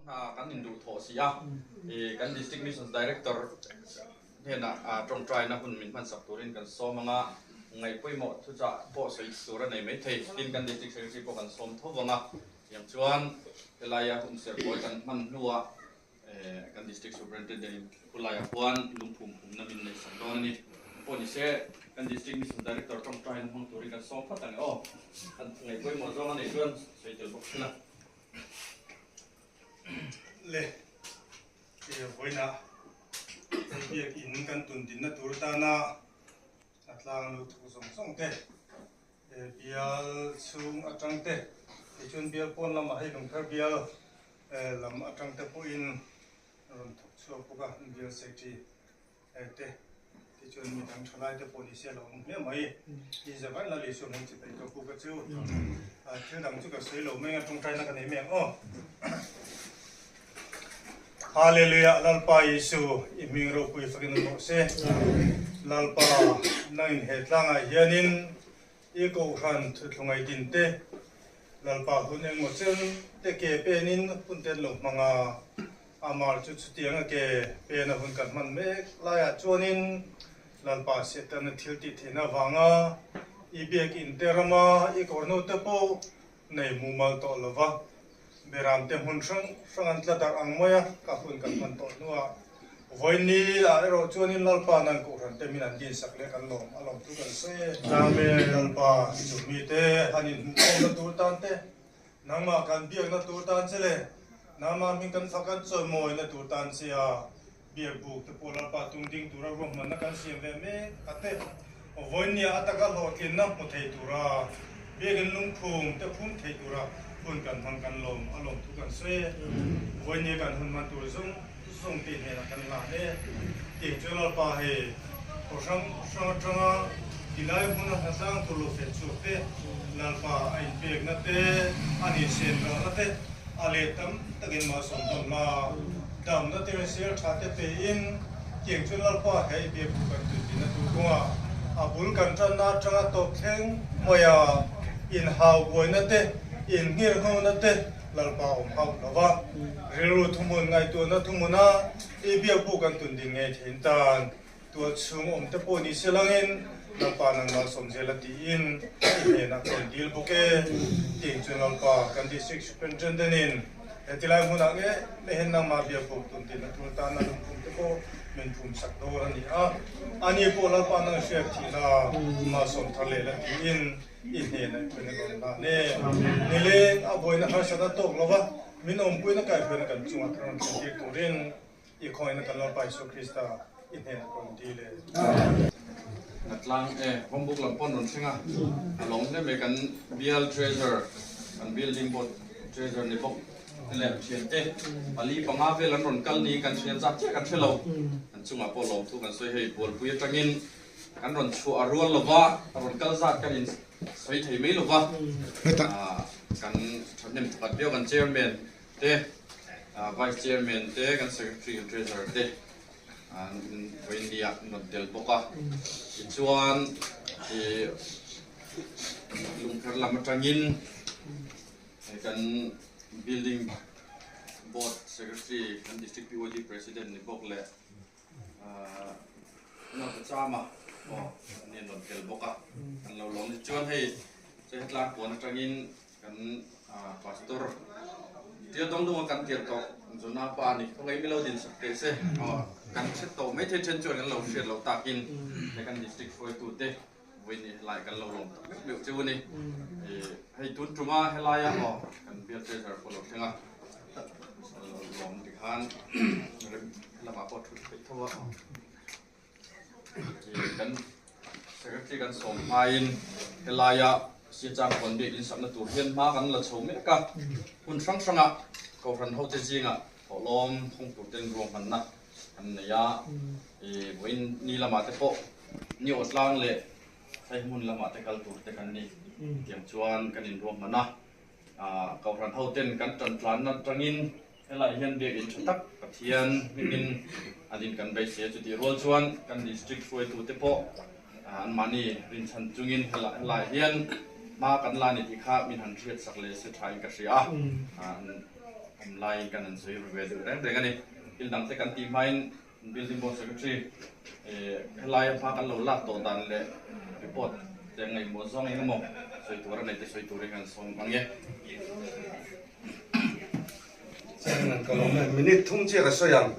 Hna kan induh thawh si a, i kan District Missions Director hnenah tawngtaina hun min hmansak turin kan sawm ang a, ngaih pawimawh thuchah pawh sawi tur a nei maithei. Tin, kan District Secretary pawh kan sawm tho vang a, tiang chuan helaia hun serhpawi kan hman hnuah kan District Superintendent in khulaiah khuan lungphum phumna min neihsak dawn a ni. Pawh ni se, kan District Mission Director tawngtaina hmang turin kan sawm phawt ang e aw. Ngaih pawimawh zawng a neih chuan sawi tel bawk sela. Le e vawiinah hei biakin kan tun dinna tur tana a tlang lo thuk zawng zawng te e bial chhung atang te tichuan bial pawn lamah hei lungthar bial e lam atang te pawhin rawn thawk chhuak bawk a bial secretary te tichuan mi dang tha lai te pawh ni se a lo awm hle mai. I zavai la Lei Suam heng chi peih ka pu ka chu thil dang chu ka sawi lo mai a tawngtaina ka nei mai ang aw. Hallelujah Lalpa Isu i hming ropui fakin awm rawh se. Lalpa nangin he tlangah hianin i kohhran thuthlungai din te Lalpa hun engmaw chen te ke penin hun te an lo hmang a. Amar chu chutiang a ke pen a hun kan hman mek laiah chuanin Lalpa Setana thil tih theihna avanga i biakinn te rama i kawrnu te pawh nei mumal tawh lova beram te hmun hrang hrang an tla darh ang mai a ka hun kan hman tawh hnuah vawiin ah erawh chuanin Lalpa nan kohhran te min an dinsak leh kan lawm a lawmtu kan sawi e. Amen Lalpa i duhmi te han inhmuhkhawmna tur tan te Nangmah kan biakna tur tan che le, nangmah hming kan fak kan chawimawina tur tan che a, biak buk te pawh Lalpa tung ding tura ruahmanna kan siam ve mek a te. Vawinia a taka hlawhtlinna hmu thei tura biakin lungphum te phum thei tura hun kan hmang kan lawm a lawmthu kan sawi e. Vawinia kan hun hman tur zawng zawng te hnenah kan hlan e. Tiang chu Lalpa hei khaw hrang hrang atanga tilai hmuna hnatlang tur lo fet chhuak te, Lalpa a inpekna te, a ninsen ralna te a let tam takin malsawm tawn la. Damna te hrisel tha te pein tiang chu Lalpa hei biakbu kan tuitina tur kawngah a bul kan tanna atanga tawp thleng maia inhau buaina te, innghirnghona te, Lalpa awm hauh lo va, rilru thuhmun ngaihtuahna thuhmuna i biakbu kan tun ding ngei thein tan tual chhung awm te pawh ni se langin Lalpa nang malsawm zel a tiin i hnenah ka rawn dil bawk e tiin chuan Lalpa kan District Superintendent in hetilai hmunah nge mehen nangmah biakbuk tun din a tul tan a lungphum te pawh min phum sak dawn a ni a, ani pawh Lalpa nang hriat thih la malsawm thar leh la tiin I hnenah i pawina ka rawn hlan e. Nileng a buaina harsatna tawk lova min awmpuina kaihhruaina kan chungah ka rawn thlen tir turin i khawngaihna kan Lalpa Isua Krista i hnenah ka rawn dil e. Natlang e, Hawmbuk lam pawn rawn thleng a, a lawm hle mai kan bial treasurer, kan building board treasurer ni bawk te leh thiante pali panga vel an rawn kal ni kan thian zat chiah kan hre lo, an chungah pawh lawmthu kan sawi hei Bualpui atangin Kan rawn chhuah a rual lova, rawn kal zat kan in sawi thei mai lova, kan thahnem thawkhat viau kan chairman te, vice chairman te, kan secretary kan treasurer te an vawiin ni ah an rawn tel bawk a. Tichuan i lungpher lam atangin kan building board secretary kan district PYD president ni bawk leh Nauta chama aw an in rawn tel bawk a, an lo lawm ni chuan hei Saihatlang puan atangin kan pastor tia dawng dawng a kan tir tawh Jona pa a ni khawngaih milo din sak teh se aw kan hre tawh mai thei then chuan kan lo hriat loh takin he kan district hruaitu te vawiin helai kan lo lawm tak meuh meuh cheu a ni. Hei tun tuma helaia aw kan bial treasurer pawh lo thleng a, lo lawm tikhan rem helamah pawh thut theih tho a. Kan secretary kan sawm hmain helaia Siachang pawn biak insakna tur hian hma kan la chho mek a, hun hrang hranga Kohhran hote zingah thawhlawm thawng tur ten ruahmanna an nei a, vawiin ni lamah te pawh ni aw tlang leh thlai hmun lamah te kal tur te kan ni tiang chuan kan inruahman a, Kohhran ho ten kan tan tlanna atangin helai hian biakinn tha tak Pathian hmingin an in kan beisei a, chutih rual chuan kan district hruaitu te pawh anmahni rinchhan chungin helai hian hma kan la ni tih kha min han hriatsak leh se thain ka hria a. Awm laiin kan han sawi ve deuh reng reng a ni. Thil dang te kan tih hmain Building Board Secretary helaia hma kan lo lak tawh dan leh report te ngaihmawh zawng eng emaw sawi tur a nei te sawi turin kan sawm ang e. Chairman ka lawm e, minute thum chiah ka sawi ang.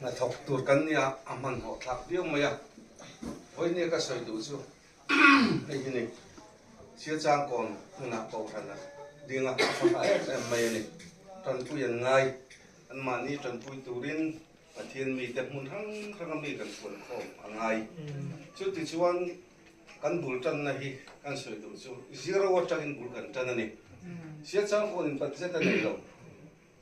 Hnathawk tur kan nia a hmanhmawh thlak viau mai a, vawinia ka sawi duh chu Hei hi ni Siachangkawn hmunah Kohhran a ding a, a faka em em mai a ni. Tanpui an ngai, anmahni tanpui turin Pathian mite hmun hrang hranga mi kan sual khawm a ngai. Chutichuan kan bul tanna hi kan sawi duh chu zero atangin bul kan tan a ni. Siachangkawnin budget a nei lo.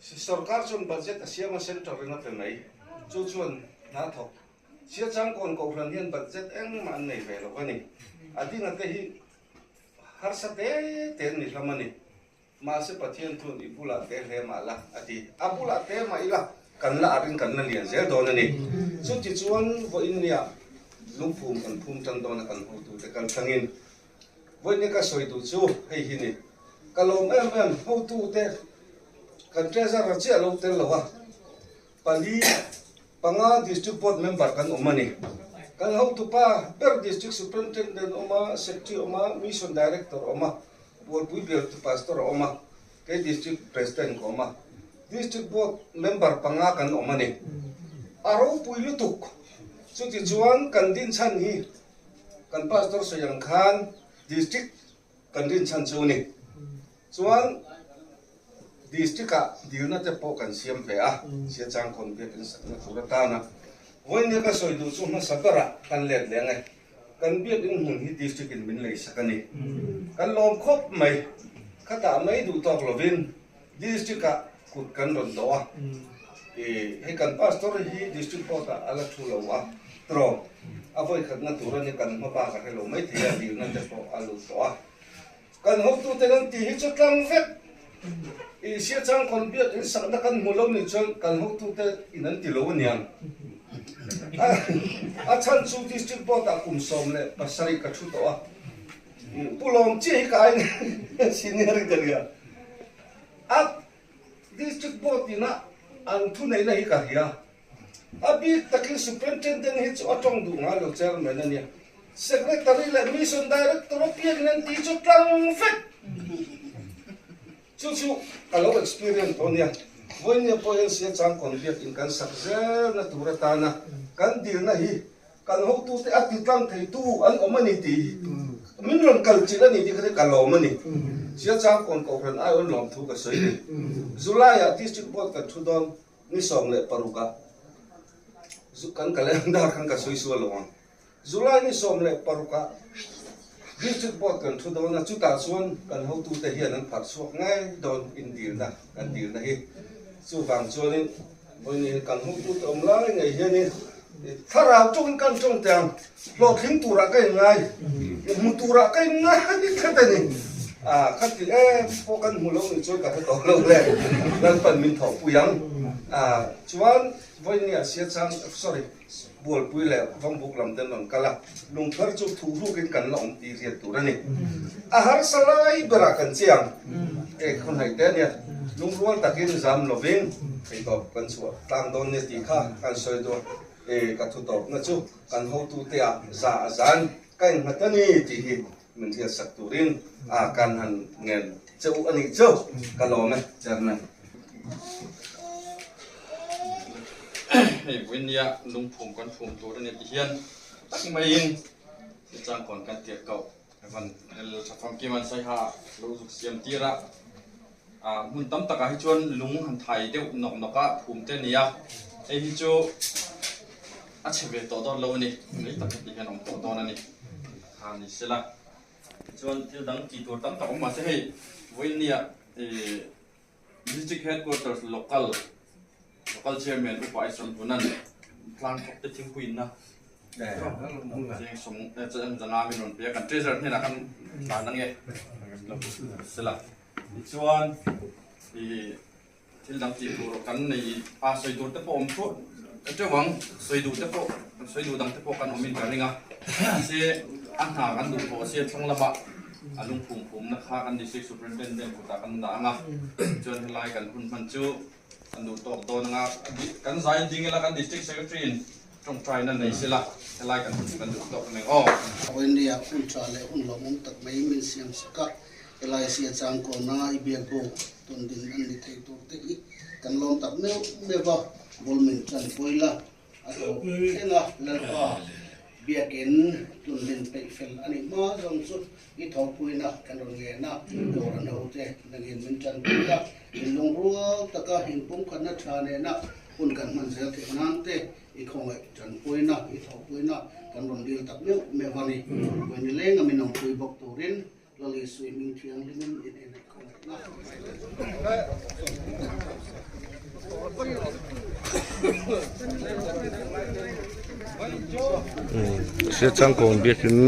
Sorkar chuan budget a siam a, centre in a pe mai. Chu chuan hna thawk Siachangkawn Kohhran hian budget engmah an nei ve lo a ni. A dinga te hi harsa te te an ni hlawm a ni. Mahse Pathian thun i bulah te hle mah la a ti. A bulah te mah ila kan la arin kan la lian zel dawn a ni. Chuti chuan vawiin nia lungphum kan phum tan dawn a kan hotute kal thlangin vawiin nia ka sawi duh chu hei hi ni. Ka lawm em em hotute kan treasurer chiah lo tel lo a. Pali panga District Board member kan awm a ni. Kan hotupa ber District Superintendent awm a, Secretary awm a, Mission Director awm a, Bualpui Bialtu Pastor a awm a, kei District President ka awm a. District Board member panga kan awm a ni. A ropui lutuk. Chutichuan kan dinchhan hi kan Pastor sawi ang khan District kan rinchhan chu a ni. Chuan District ah dilna te pawh kan siam ve a, Siachangkawn biakin sakna tur atana vawinia ka sawi duh chu hmasa berah kan let leng e. Kan biakin hmun hi District in min lei sak a ni. Kan lawm khawp mai. Khatah mai duh tawk lovin District ah kut kan rawn dawh a. Ih hei kan Pastor hi District Board ah a la thu lo a, trawng a vawikhatna tur a ni kan hma bak a hre lo mai thei a, dilna te pawh a lut tawh a. Kan hotute kan tih hi chu tlang vek. I Siachangkawn biak in sakna kan hmu lo nih chuan kan hotute in an ti lo aniang. A chhan chu District Board ah kum 17 ka thu tawh a. Pu Lawm chiah hi ka ai senior in ka ria. A District Board ina an thuneihna hi ka hria. A bik takin Superintendent hi chu a tawng duh ngai lo Chairman a nia. Secretary leh Mission Director a piakin an tih chu tlang vek. Chu chu ka lo experience tawh a nia. Vawinia pawh hian Siachangkawn biakin kan sak zelna tur atana kan dilna hi kan hotute a ti tlang theitu an awm a ni tih hi min rawn kal chilh a ni tih kha ka lawm a ni. Siachangkawn Kohhran aiawn lawmthu ka sawi ni. July-ah District Board kan thu dawn. Ni 16 a kan calendar khan ka sawi sual lo ang. July ni 16 ah District Board kan thu dawn a, chutah chuan kan hotute hian an pharh chhuak ngai dawn indilna kan dilna hi. Chuvang chuanin vawiin kan hotute awm lai ngei hianin thlarau tawngin kan tawng teh ang, hlawhtling turah ka inngai, hmu turah ka inngai tlat a ni. A khati em pawh kan hmu lo nih chuan ka hre tawh lo le, Lalpan min thawhpui ang. A chuan vawinia Siachang, sorry, Bualpui leh Vangbuk lam ten rawn kal a, lungpher chu thuhrukin kan la awm tih hriat tur a ni. A harsa lai berah kan chiang e khawnhaih te ania, lungrual takin zam lovin theihtawp kan chhuah tlang dawn nia tih kha kan sawi duh a, e ka thutawpna chu kan hotute ah za a zan ka innghat a ni tih hi min hriatsak turin a kan han ngen che u a nih chu ka lawm e Chairman. Hei vawinia lungphum kan phum tur a ni ti hian tak maiin Sichangkawn kan tirh koh Evan El Thafamkim an sawi ha lo zuk siam tir a, hmun tam takah hi chuan lung han thai deuh nawk nawk a phum te a ni a, hei hi chu a chhe ve tawh dawn lo a ni, rei tak heti hian a awm tawh dawn a ni. Kha ni sela tichuan thil dang tih tur tam tak awm mahse hei vawinia ih District Headquarters Local Local Chairman Upa Aisram Hunan tlang thawk te thingpui inna cheng sawm cheng zanga min rawn pe a kan Treasurer hnenah khan tlan ange sela tichuan ih Thil dang tih tur kan nei a, sawi tur te pawh awm thuah teuh ang, sawi duh te pawh, sawi duh dang te pawh kan awmin ka ring a, mahse a hna kan duh tawh sia thlang lamah. A lungphum phumna kha kan District Superintendent kutah kan dah ang a, tichuan helai kan hun hman chu kan duh tawk dawn ang a, kan zai an ding ila kan District Secretary in tawngtaina nei sela helai kan hun chu kan duh tawk ang aw. Vawinia hun tha leh hun lawmawm tak mai min siam sak a, helai sia changkawna i biak bawk tawn din an ni thei tur te hi kan lawm tak meuh meuh a, bul min tan pawi la. A tawp thleng a, Lalpa, biakin tunlin peih fel a nih hma zawng chu i thopuina kan rawn ngen a, Dawra naute nangin min tanpui a, in lungrual taka inpumkhatna tha nena hun kan hman zel theih nan te i khawngaih tanpuina, i thopuina kan rawn dil tak meuh meuh a ni. Vawi nilenga min awmpui bawk turin Lal Isui hming thianghlimin i hnenah khawngaihna. Hriat changkawn biakin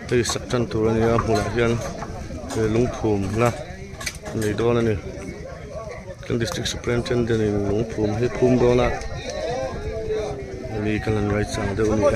hei sak tan tur a ni a hmunah hian he lungphum na a nei dawn a ni kan district superintendent in lungphum hi phum dawn a mi kan han ngaichang deuh a ni a.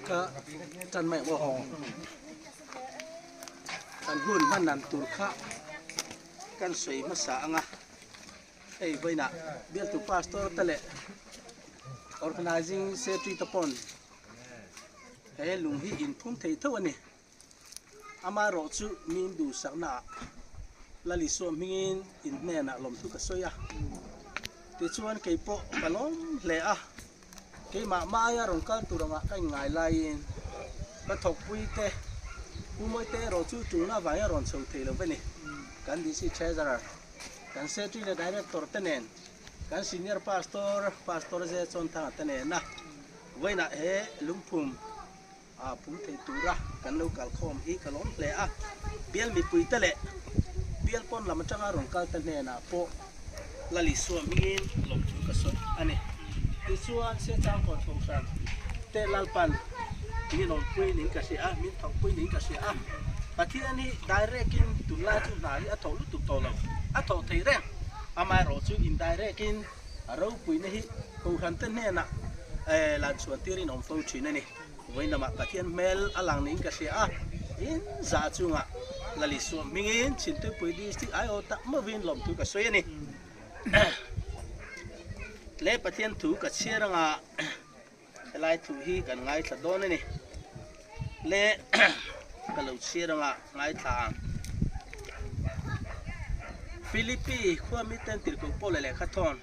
Ka tan mai aw. Kan hun hman dan tur kha kan sawi hmasa ang a. Hei vawiinah bialtu pastor te leh organizing secretary te pawn he lung hi inphum thei tho a ni. Amaherawh chu min duhsakna ah Lal Isua hmingin in hnenah lawmthu ka sawi a. Tichuan kei pawh ka lawm hle a, keimah maia rawn kal tur angah ka inngai laiin ka thawkpui te Pu Mawite erawh chu tulna avangin a rawn chho thei lo ve ni. Kan DC Treasurer Kan Secretary leh Director te nen, kan Senior Pastor, Pastor Ze Chawnthanga te nena vawiinah he lungphum a pum thei tura kan lo kalkhawm hi ka lawm hle a. Bial mipui te leh bial pawn lam atanga rawn kal te hnenah pawh Lal Isua hmingin lawmthu ka sawi a ni. Tichuan, Siachangkawn Kohhran te Lalpan min awmpui niin ka hria a, min thawkpui niin ka hria a. Pathian hi direct in tunlai chu hna hi a thawh lutuk tawh lo, a thawh thei reng. Amaherawh chu indirect in a ropuina hi Kohhran te hnenah lan chhuan tirin awm fo thin a ni. Vawiin lamah Pathian hmel a lang niin ka hria a, in zah chungah Lal Isua hmingin Chhintuipui District aiawh tak mawiin lawmthu ka sawi a ni. Le Pathian thu ka chhiar anga helai thu hi kan ngaithla dawn a ni. Le ka lo chhiar anga ngaithla ang. Philippi khua miten tirhkoh pawh leh lehkha thawn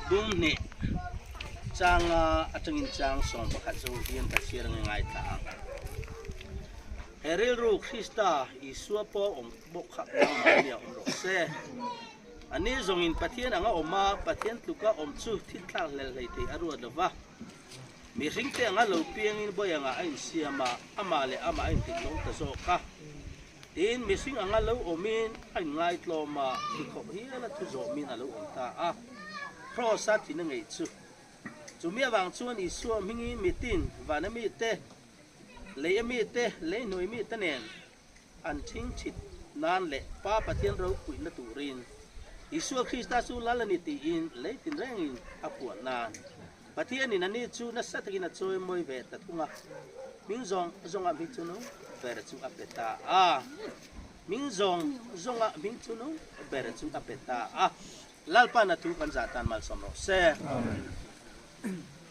bung hnih changa atangin chang 11 zo hian ka chhiar anga ngaithla ang. He rilru Krista Isua pawh awm bawk kha nangmahni a awm rawh se. A ni zawngin Pathian anga awm a, Pathian tluka awm chu thil thlak hlel hlei thei a ruat lo va. Mihring te anga lo piangin bawi angah a insiam a, amah leh amah a intitlawm ta zawk a. Tin, mihring anga lo awmin a inngaitlawm a, thikhawp hial a thu zawmin a lo awm ta a. Kraws-a thin a ngeih chu. Chumi avang chuan Isua hmingin mitin, vana mite, lei a mite, lei hnuai mite nen, An ṭhingṭhit nan leh Pa Pathian ropuihna turin Isua Krista chu Lal a ni tiin lei tinrengin a puan nan Pathianin a ni chu nasa takin a chawi mawi ve ta thung a, hming zawng zawnga hming chu nung ber chu a pe ta a. Hming zawng zawnga hming chu nung ber chu a pe ta a. Lalpa'n a thu kan zah tan malsawm rawh se.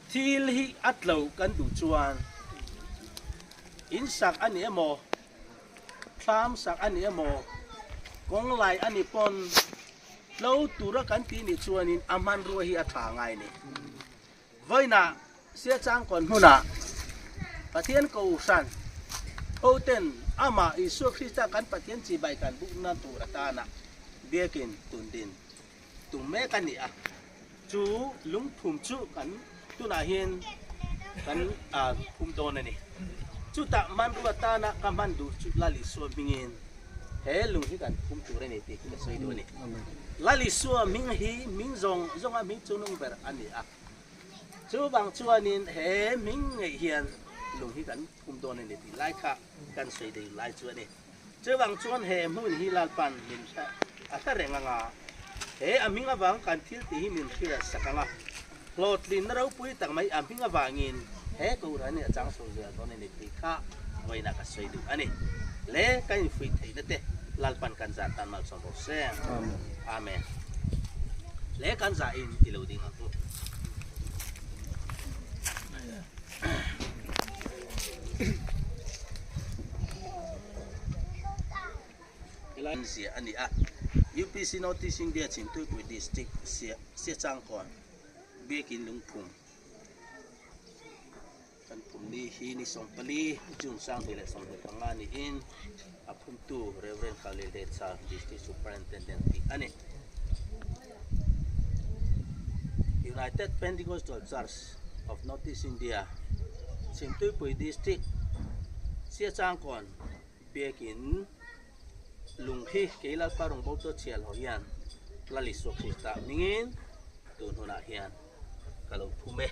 Thil hi a tlo kan duh chuan in sak a ni emaw, thlam sak a ni emaw, kawng lai a ni pawn tlo tura kan tih nih chuanin a hmanrua hi a tha ngai a ni. Vawiinah. Siachangkawn hmunah Pathian Kohhran hoten amah Isua Krista kan Pathian chibai kan bukna tur atana biakin tundin tum mek a ni a. Chu lungphum chu kan tunah hian kan phum dawn a ni. Chutah hmanrua tana ka hman duh chu Lal Isua hmingin he lung hi kan phum tur a ni tih hi ka sawi duh a ni. Lal Isua hming hi hming zawng zawnga hming chunung ber a ni a. Chuvang chuanin he hming ngeih hian lung hi kan phum dawn a ni tih lai kha kan sawi dei lai chu a ni. Chuvang chuan he hmun hi Lalpan min hre a hre reng anga, he a hming avang kan thil tih hi min hriat sak anga, hlawhtlinna ropui tak mai a hming avangin he Kohhran hi a chang chho zel dawn a ni tih kha vawiinah ka sawi duh a ni. Le kan infuih theihna te Lalpan kan zah tan malsawm rawh se. Amen. Le kan zahin i lo ding ang u. Helai ziah a ni a, UPC North East India Chhimtuipui District Siachangkawn Biakin Lungphum kan phum ni hi ni 14 June 2025 niin a phumtu Rev Khalil Detsa District Superintendent tih a ni. United Pentecostal Church of North East India Chhimtuipui District Siachangkawn Biakin lung hi kei Lalpa rawngbawm chu a chhiah loh hian Lal Isua Krista hmingin tun hunah hian ka lo phum e.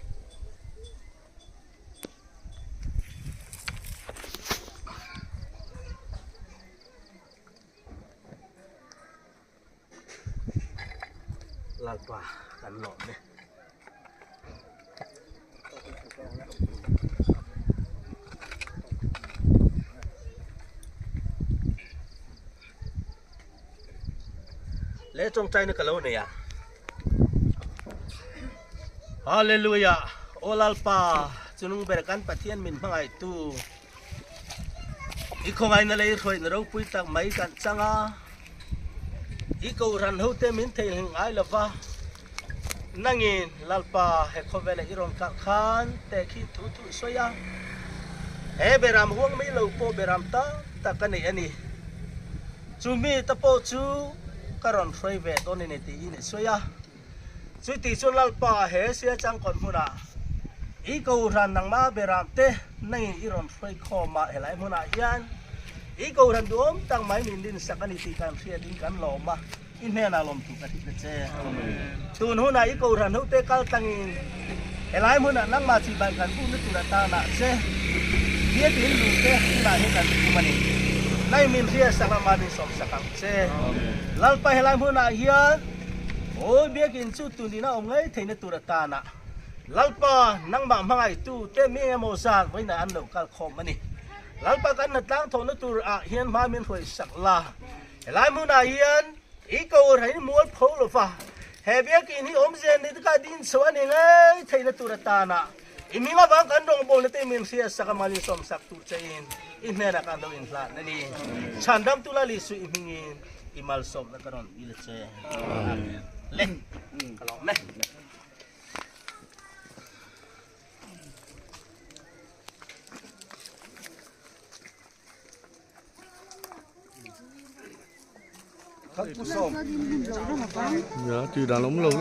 Lalpa kan lawm e. Le tawngtaina ka lo nei a. Hallelujah. O Lalpa chunung ber kan Pathian min hmangaihtu I khawngaihna lei hruaihna ropui tak mai kan chang a, i kohhran hote min theihnghilh ngai lo va, nangin Lalpa he khawvela i rawn kalh khan tehkhin thu thu i sawi a, he beram huang mai lo pawh beram tam tak ka nei a ni, chumi te pawh chu ka rawn hruai ve dawn a ni tiin i sawi a. Chuti chuan Lalpa he Siachangkawn hmunah i Kohhran nangmah beram te nangin i rawn hruai khawm a, helai hmunah hian i Kohhran duhawm tak mai min rinsak a ni tih kan hriatin kan lawm a, i hnenah lawmtu ka hrilh a che. Tun hunah i Kohhran hote kal tlangin helai hmunah nangmah chibai kan bukna tur atanah che biakin lungte tunah hian kan tum a ni. Nangin min hriatsak a, mah min sawmsak ang che. Lalpa helai hmunah hian Awi biakin chu tunina awm ngei theihna tur atana Lalpa nangmah hmangaihtu te mi emaw zat vawiinah an lo kal khawm a ni. Lalpa kan hnatlang thawhna tur ah hian hma min hruai sak la. Helai hmunah hian i ko rhain mual pho lo va, he biakin hi awmzia ni takah din chho a ni ngei theihna tur atana i hming avang kan rawngbawlna te min hriat sak a malin sawm sak tur che in i hnenah kan lo inhlan a ni. Chhandamtu Lal Isu i hmingin i malsawmna ka rawn dil a che. Amen. Le, ka lawm e. Dạ, thì đàn ông lâu.